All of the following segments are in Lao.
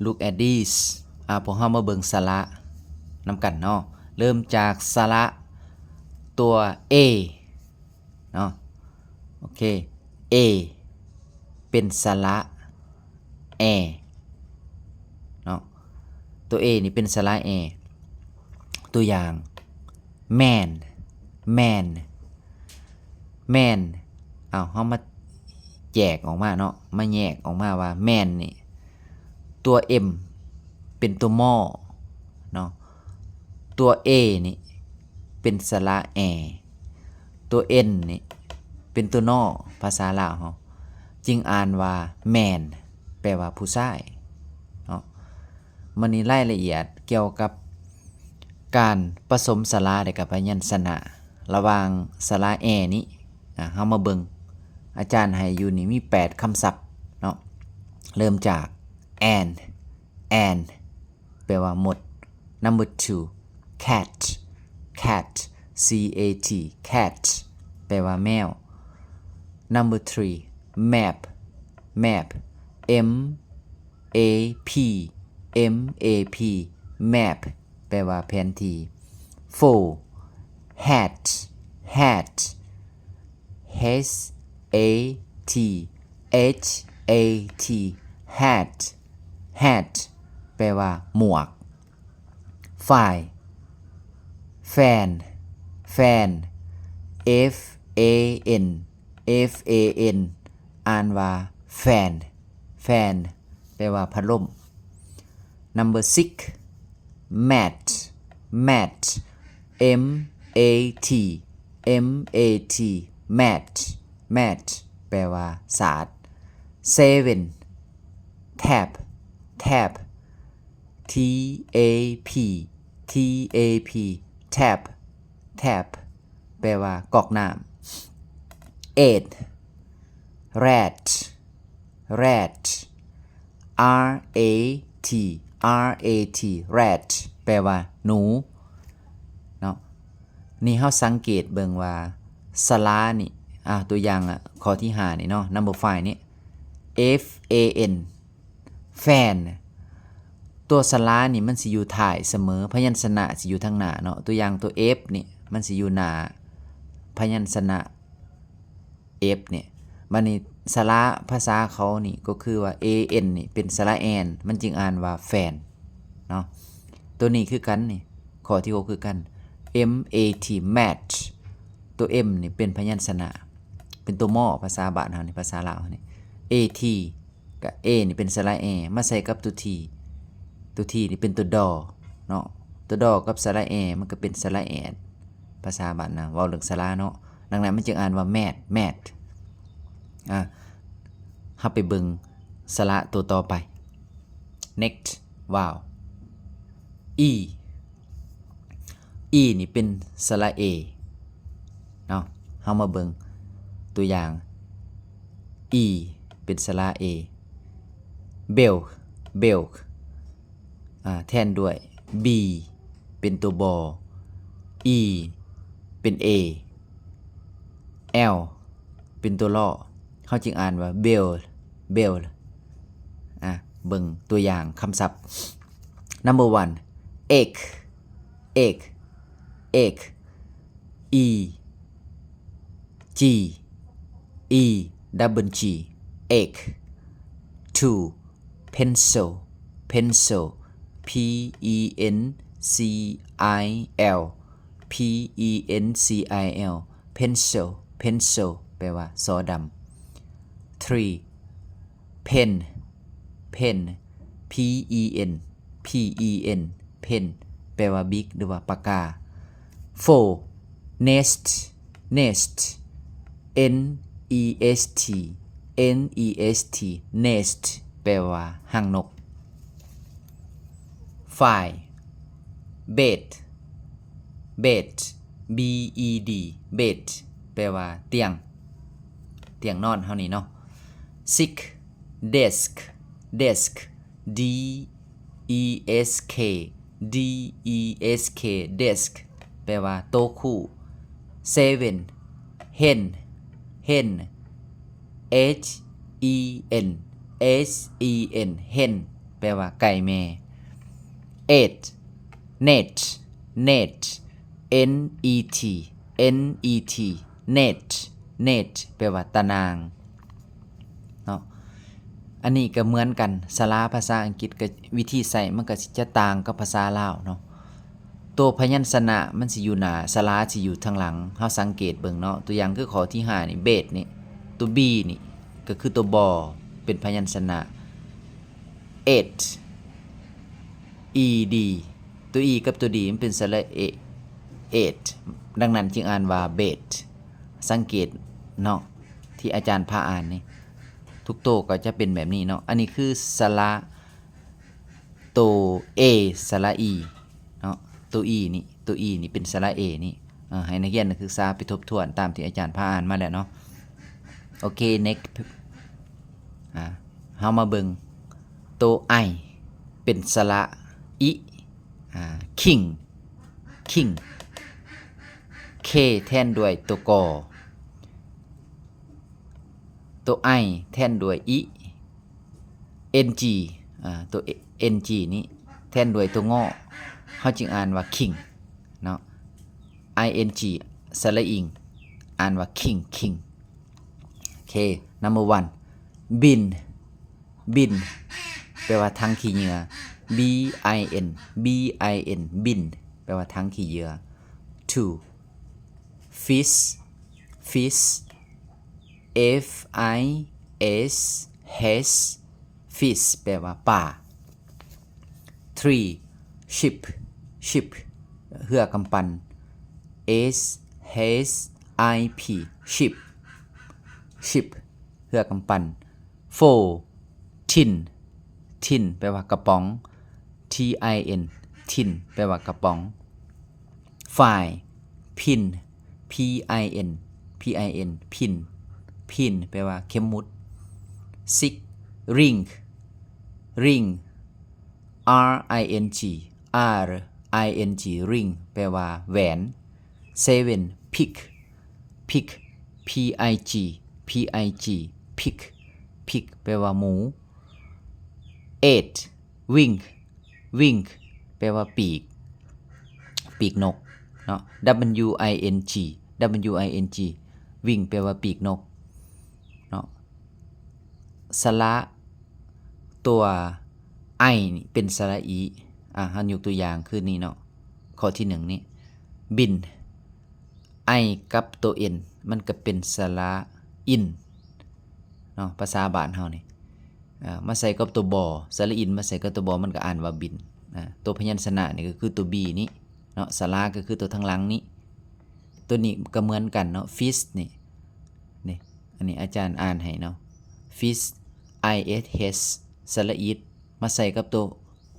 Look at this. ອາ ພວກເຮົາມາເບິ່ງສະຫຼະນຳກັນເນາະ. ເລີ່ມຈາກສະຫຼະຕົວ A ເນາະ. ໂອເຄ A ເປັນສະຫຼະ Air ເນາະ. ຕົວ A ນີ້ເປັນສະຫຼະ Air. ຕົວຢ່າງ Man, man, man. ເອົາ ເຮົາມາແຈກອອກມາເນາະ, ມາແຍກອອກມາວ່າ Man ນີ້ ຕົວ M ເປັນຕົວ More ເນາະ, ຕົວ A ນີ້ເປັນສະຫຼະ Air, ຕົວ N ນີ້ເປັນຕົວ Nor ພາສາລາວເຮົາ ຈຶ່ງອ່ານວ່າ Man ແປວ່າຜູ້ຊາຍເນາະ. ມື້ນີ້ລາຍລະອຽດກ່ຽວກັບການປະສົມສະຫຼະ ແລະ ກະພະຍັນຊະນະລະຫວ່າງສະຫຼະ Air ນີ້ ອາ ເຮົາມາເບິ່ງ. ອາຈານໃຫ້ຢູ່ນີ້ມີແປດຄຳສັບເນາະ. ເລີ່ມຈາກ Ant, ant ແປວ່າມົດ. Number two, cat, cat, C A T, cat ແປວ່າແມວ. Number three, map, map, M A P, M A P, map ແປວ່າແຜນທີ່. Four, hat, hat, H A T, H A T, hat, hat ແປວ່າໝວກ. Five, fan, fan, F A N, F A N ອ່ານວ່າແຟນ, ແຟນ ແປວ່າພັດລົມ. Number six, mat, mat, M A T, M A T, mat, mat ແປວ່າສາດ. Seven, tap, tap, T A P, T A P, tap, tap ແປວ່າກອກນ້ຳ. Eight, rat, rat, R A T, R A T, rat ແປວ່າໜູເນາະ. ນີ້ເຮົາສັງເກດເບິ່ງວ່າສະຫຼານີ້ ອາ ຕົວຢ່າງ ອາ ຂໍ້ທີຫ້ານີ້ເນາະ, number five ນີ້ F A N, fan ຕົວສະຫຼານີ້ມັນຊິຢູ່ທ້າຍສະເໝີ, ພະຍັນຊະນະຊິຢູ່ທາງໜ້າເນາະ. ຕົວຢ່າງຕົວ F ນີ້ມັນຊິຢູ່ໜ້າພະຍັນຊະນະ F ນີ້. ບາດນີ້ສະຫຼະພາສາເຂົານີ້ກໍຄືວ່າ A N ນີ້ເປັນສະຫຼະ an ມັນຈຶ່ງອ່ານວ່າແຟນເນາະ. ຕົວນີ້ຄືກັນນີ້, ຂໍ້ທີຫົກຄືກັນ, M A T, mat. ຕົວ M ນີ້ເປັນພະຍັນຊະນະ, ເປັນຕົວ more ພາສາບ້ານເຮົານີ້, ພາສາລາວເຮົານີ້. A T ກະ A ນີ້ເປັນສະຫຼະ air ມາໃສ່ກັບຕົວ T, ຕົວ T ນີ້ເປັນຕົວ dor ເນາະ, ຕົວ dor ກັບສະຫຼະ air ມັນກະເປັນສະຫຼະ an ພາສາບ້ານນາ ເວົ້າເລື່ອງສະຫຼາເນາະ. ດັ່ງນັ້ນມັນຈຶ່ງອ່ານວ່າ mat, mat. ອາ ເຮົາໄປເບິ່ງສະຫຼະຕົວຕໍ່ໄປ. Next, vowel, E. E ນີ້ເປັນສະຫຼະ A ເນາະ. ເຮົາມາເບິ່ງຕົວຢ່າງ E ເປັນສະຫຼະ A. Bell, bell ອາ ແທນດ້ວຍ B ເປັນຕົວ ball, E ເປັນ A, L ເປັນຕົວລໍ້, ເຮົາຈຶ່ງອ່ານວ່າ bell, bell. ອາ ເບິ່ງຕົວຢ່າງຄຳສັບ. Number one, egg, egg, egg, E G, E double G, egg. Two, pencil, pencil, P E N C I L, P E N C I L, pencil, pencil ແປວ່າສໍດຳ. Three, pen, pen, P E N, P E N, pen ແປວ່າບິກ ຫຼືວ່າປາກກາ. Four, nest, nest, N E S T, N E S T, nest ແປວ່າຮັງນົກ. Five, bed, bed, B E D, bed ແປວ່າຕຽງ, ຕຽງນອນເຮົານີ້ເນາະ. Six, desk, desk, D E S K, D E S K, desk ແປວ່າໂຕະຄູ່. Seven, hen, hen, H E N, H E N, hen ແປ ປວ່າໄກ່ແມ່. Ant, net, net, N E T, N E T, net, net ແປວ່າຕາໜ່າງເນາະ. ອັນນີ້ກໍເໝືອນກັນ ສະຫຼາພາສາອັງກິດກໍວິທີໃຊ້ມັນກໍຊິຈະຕ່າງກັບພາສາລາວເນາະ. ໂຕພະຍັນຊະນະມັນຊິຢູ່ໜ້າ ສະຫຼາຊິຢູ່ທາງຫຼັງ. ເຮົາສັງເກດເບິ່ງເນາະ ຕົວຢ່າງຄືຂໍ້ທີຫ້ານີ້ ເບດນີ້ ຕົວ B ນີ້ກໍຄືຕົວ B ເປັນພະຍັນຊະນະ. Ed, E D ຕົວ E ກັບຕົວ D ມັນເປັນສະຫຼະເອ Ed ດັ່ງນັ້ນຈຶ່ງອ່ານວ່າ bed. ສັງເກດເນາະ ທີ່ອາຈານພາອ່ານນີ້ ທຸກໂຕກໍຈະເປັນແບບນີ້ເນາະ. ອັນນີ້ຄືສະຫຼະ ໂຕ A ສະຫຼະ E ເນາະ ໂຕ E ນີ້ ໂຕ E ນີ້ເປັນສະຫຼະ A ນີ້. ເອີ ໃຫ້ນັກຮຽນນັກສຶກສາໄປທົບທວນຕາມທີ່ອາຈານພາອ່ານມາແລ້ວເນາະ. ໂອເຄ next ອ່າ ເຮົາມາເບິ່ງໂຕ I ເປັນສະຫຼະ I ອ່າ king, king, K ແທນດ້ວຍໂຕ K ໂຕ I ແທນດ້ວຍ I, N G ອ່າ ຕົວ N G ນີ້ແທນດ້ວຍຕົວງໍ ເຮົາຈຶ່ງອ່ານວ່າ king ເນາະ. I N G ສະຫຼະອິງ ອ່ານວ່າ king, king. ໂອເຄ number one bin, bin ແປວ່າຖັງຂີ້ເຫຍື້ອ. B I N, B I N bin ແປວ່າຖັງຂີ້ເຫຍື້ອ. Two fish, fish F I S H, fish ແປວ່າປາ. Three ship, ship ເຮືອກຳປັ່ນ. S H I P, ship, ship ເຮືອກຳປັ່ນ. Four tin, tin ແປວ່າກະປ໋ອງ. T I N, tin ແປວ່າກະປ໋ອງ. Five pin, P I N, P I N pin, pin ແປວ່າເຂັມໝຸດ. Six ring, ring R I N G, R I N G ring ແປວ່າແຫວນ. Seven pig, pig P I G, P I G pig, pig ແປວ່າໝູ. Eight wing, wing ແປວ່າປີກ ປີກນົກເນາະ. W I N G, W I N G wing ແປວ່າປີກນົກເນາະ. ສະຫຼະຕົວ I ນີ້ເປັນສະຫຼະ E. ອ່າ ເຮົາຍົກຕົວຢ່າງຄືນີ້ເນາະ ຂໍ້ທີໜຶ່ງນີ້ bin, I ກັບຕົວ N ມັນກໍເປັນສະຫຼະ in ເນາະ ພາສາບ້ານເຮົານີ້. ເອີ ມາໃສ່ກັບຕົວ B, ສະຫຼະ in ມາໃສ່ກັບຕົວ B ມັນກໍອ່ານວ່າບິນ. ອາ ຕົວພະຍັນຊະນະນີ້ກໍຄືຕົວ B ນີ້ເນາະ ສະຫຼະກໍຄືຕົວທາງຫຼັງນີ້. ຕົວນີ້ກໍເໝືອນກັນເນາະ fish ນີ້ ນີ້ ອັນນີ້ອາຈານອ່ານໃຫ້ເນາະ fish, I S H ສະຫຼະອິດ ມາໃສ່ກັບຕົວ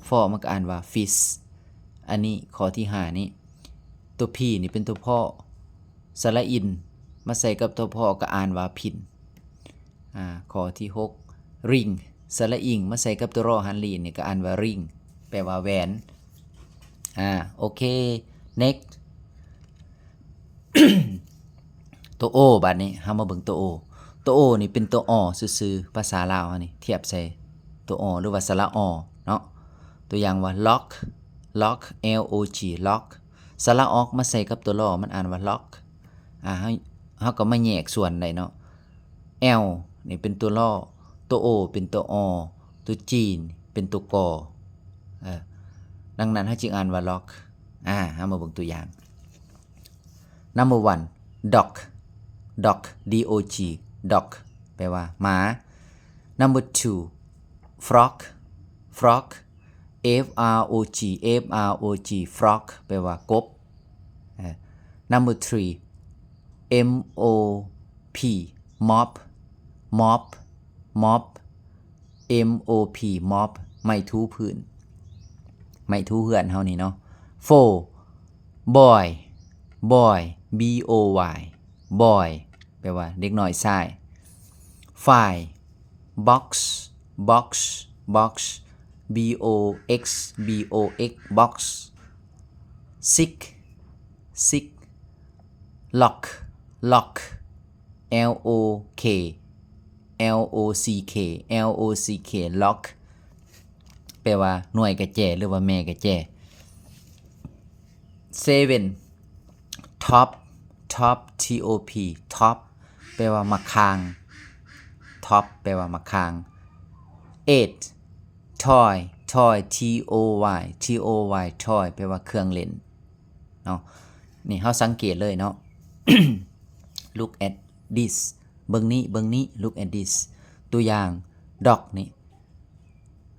F ມັນກໍອ່ານວ່າ fish. ອັນນີ້ຂໍ້ທີຫ້ານີ້ ຕົວ P ນີ້ເປັນຕົວ P, ສະຫຼະ in ມາໃສ່ກັບຕົວ P ກໍອ່ານວ່າ pin. ອາ ຂໍ້ທີຫົກ ring ສະຫຼະ ing ມາໃສ່ກັບຕົວ R ຫັນລີນີ້ກໍອ່ານວ່າ ring ແປວ່າແຫວນ. ອາ ໂອເຄ next ຕົວ O ບາດນີ້ເຮົາມາເບິ່ງຕົວ O. ຕົວ O ນີ້ເປັນຕົວ O ຊື່ໆ ພາສາລາວເຮົານີ້ທຽບໃສ່ຕົວ O ຫຼືວ່າສະຫຼະ O ເນາະ. ຕົວຢ່າງວ່າ log, log, L O G, log ສະຫຼະ O ມາໃສ່ກັບຕົວ L ມັນອ່ານວ່າ log. ອາ ເຮົາ ເຮົາກໍມາແຍກສ່ວນໄດ້ເນາະ. L ນີ້ເປັນຕົວ L, ຕົວ O ເປັນຕົວ O, ຕົວ G ເປັນຕົວ G. ເອີ ດັ່ງນັ້ນເຮົາຈຶ່ງອ່ານວ່າ log. ອາ ເຮົາມາເບິ່ງຕົວຢ່າງ. Number one dog, dog, D O G, dog ແປວ່າໝາ. Number two frog, frog, F R O G, F R O G, frog ແປວ່າກົບ. ເອີ Number three M O P, mop, mop, mop, M O P, mop ໄມ້ຖູພື້ນ ໄມ້ຖູເຮືອນເຮົານີ້ເນາະ. Four boy, boy, B O Y, boy ແປວ່າເດັກນ້ອຍຊາຍ. Five box, box, box, B O X, B O X, box. Six, six lock, lock, L O K, L O C K, L O C K, lock. ແປວ່າໜ່ວຍກະແຈ ຫຼືວ່າແມ່ກະແຈ. Seven, top, top, T O P, top ແປວ່າໝາກຂ່າງ. Top ແປວ່າໝາກຂ່າງ. Eight, toy, toy, T O Y, T O Y, toy ແປວ່າເຄື່ອງຫຼິ້ນເນາະ. ນີ້ເຮົາສັງເກດເລີຍເນາະ. Look at this. ເບິ່ງນີ້ ເບິ່ງນີ້ look at this. ຕົວຢ່າງ dog ນີ້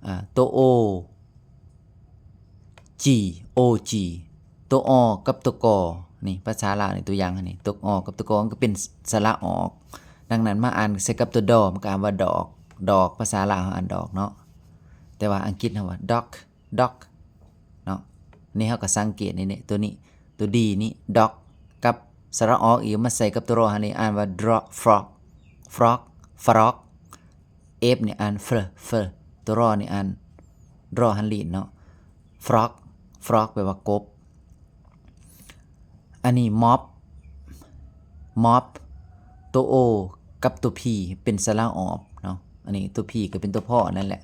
ອ່າ ຕົວ O G, O G ຕົວ O ກັບຕົວ G ນີ້ ພາສາລາວນີ້ ຕົວຢ່າງຫັ້ນນີ້ ຕົວ O ກັບຕົວ G ມັນກໍເປັນສະຫຼະອອກ. ດັ່ງນັ້ນມາອ່ານໃສ່ກັບຕົວ D ມັນກໍອ່ານວ່າດອກ ດອກ ພາສາລາວເຮົາອ່ານດອກເນາະ ແຕ່ວ່າອັງກິດເຮົາວ່າ dog, dog ເນາະ. ນີ້ເຮົາກໍສັງເກດນີ້ ນີ້ ຕົວນີ້ ຕົວ D ນີ້ dog ກັບສະຫຼະອອກອີກ ມາໃສ່ກັບຕົວ R ຫັ້ນນີ້ ອ່ານວ່າ dro, frog, frog, frog. F ນີ້ອ່ານ fr, fr ຕົວ R ນີ້ອ່ານ R ຫັ້ນລີ້ນເນາະ. Frog, frog ແປວ່າກົບ. ອັນນີ້ mop, mop ຕົວ O ກັບຕົວ P ເປັນສະຫຼະອອບເນາະ. ອັນນີ້ຕົວ P ກໍເປັນຕົວພໍ້ນັ້ນແຫຼະ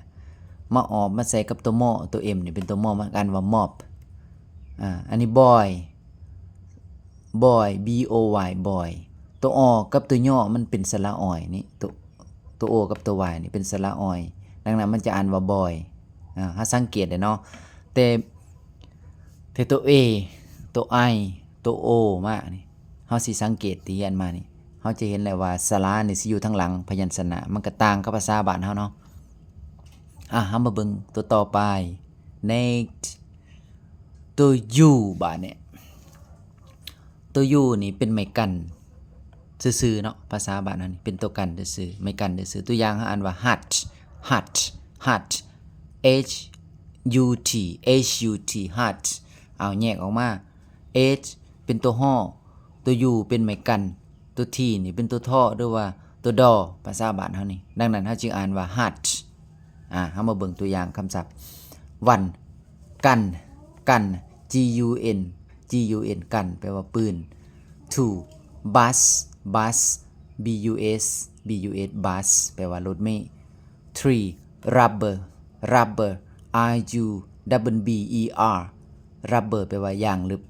ມາອອບມາໃສ່ກັບຕົວ M, ຕົວ M ນີ້ເປັນຕົວ M, ມັນອ່ານວ່າ mop. ອ່າ ອັນນີ້ boy, boy, B O Y, boy ຕົວ O ກັບຕົວ Y ມັນເປັນສະຫຼະອອຍນີ້ ຕົວ ຕົວ O ກັບຕົວ Y ນີ້ເປັນສະຫຼະອອຍ ດັ່ງນັ້ນມັນຈະອ່ານວ່າ boy. ອ່າ ເຮົາສັງເກດໄດ້ເນາະ ແຕ່ ແຕ່ຕົວ A, ຕົວ I, ຕົວ O ມານີ້ ເຮົາຊິສັງເກດທີ່ຮຽນມານີ້ ເຮົາຈະເຫັນແລ້ວວ່າສະຫຼະນີ້ຊິຢູ່ທາງຫຼັງພະຍັນຊະນະ ມັນກໍຕ່າງກັບພາສາບ້ານເຮົາເນາະ. ອ່າ ເຮົາມາເບິ່ງຕົວຕໍ່ໄປ next ຕົວ U ບາດນີ້ ຕົວ U ນີ້ເປັນໄມ້ກັ້ນຊື່ໆເນາະ ພາສາບ້ານເຮົານີ້ເປັນຕົວກັ້ນຊື່ໆ ໄມ້ກັ້ນຊື່ໆ. ຕົວຢ່າງເຮົາອ່ານວ່າ hut, hut, hut, H U T, H U T, hut. ເອົາແຍກອອກມາ H ເປັນຕົວ ຮ, ຕົວ U ເປັນໄມ້ກັ້ນ, ຕົວ T ນີ້ເປັນຕົວ ທ ຫຼືວ່າຕົວ ດ ພາສາບ້ານເຮົານີ້. ດັ່ງນັ້ນເຮົາຈຶ່ງອ່ານວ່າ hut. ອ່າ ເຮົາມາເບິ່ງຕົວຢ່າງຄຳສັບ one ກັນ, ກັນ G U N, G U N ກັນ ແປວ່າປືນ. Two bus, bus, B U S, B U S, bus ແປວ່າລົດເມ. Three rubber, rubber, R U B B E R, rubber ແປວ່າຢາງລຶບ.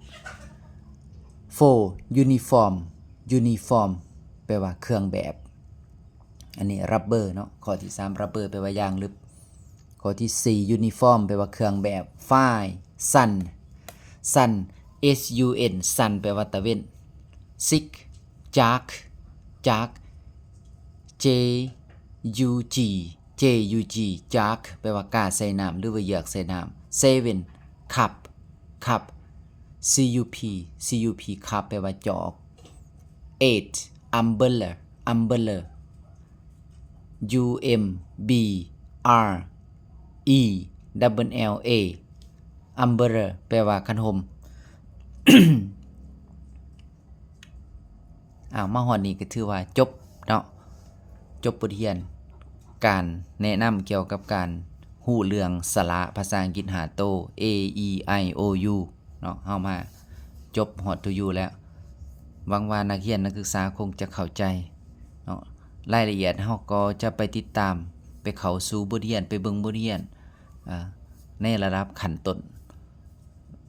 Four uniform, uniform ແປວ່າເຄື່ອງແບບ. ອັນນີ້ rubber ເນາະ. ຂໍ້ທີສາມ rubber ແປວ່າຢາງລຶບ. ຂໍ້ທີສີ່ uniform ແປວ່າເຄື່ອງແບບ. Five sun, sun, S U N, sun ແປວ່າຕາເວັນ. Six jug, jug, J U G, J U G, jug ແປວ່າກາໃສ່ນ້ຳ ຫຼືວ່າເຍືອກໃສ່ນ້ຳ. Seven cup, cup, C U P, C U P, cup ແປວ່າຈອກ. Eight umbrella, umbrella, U M B R E L L A, umbrella ແປວ່າຄັນຮົ່ມ. ອ້າວ ມາຮອດນີ້ກໍຖືວ່າຈົບເນາະ, ຈົບບົດຮຽນການແນະນຳກ່ຽວກັບການຮູ້ເລື່ອງສະຫຼະພາສາອັງກິດຫ້າໂຕ A E I O U ເນາະ. ເຮົາມາຈົບຮອດຕົວ U ແລ້ວ. ຫວັງວ່ານັກຮຽນນັກສຶກສາຄົງຈະເຂົ້າໃຈເນາະ. ລາຍລະອຽດເຮົາກໍຈະໄປຕິດຕາມ ໄປເຂົ້າສູ່ບົດຮຽນ, ໄປເບິ່ງບົດຮຽນ ອາ ໃນລະດັບຂັ້ນຕົ້ນ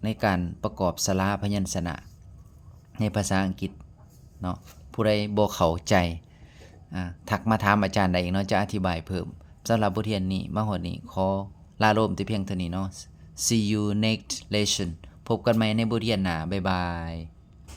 ໃນການປະກອບສະຫຼະພະຍັນຊະນະໃນພາສາອັງກິດເນາະ. ຜູ້ໃດບໍ່ເຂົ້າໃຈ ອາ ທັກມາຖາມອາຈານໄດ້ອີກເນາະ, ຈະອະທິບາຍເພີ່ມ. ສຳລັບບົດຮຽນນີ້ ມາຮອດນີ້ ຂໍລາລົມແຕ່ພຽງເທົ່ານີ້ເນາະ. See you next lesson. ພົບກັນໃໝ່ໃນບົດຮຽນໜ້າ. ບາຍບາຍ.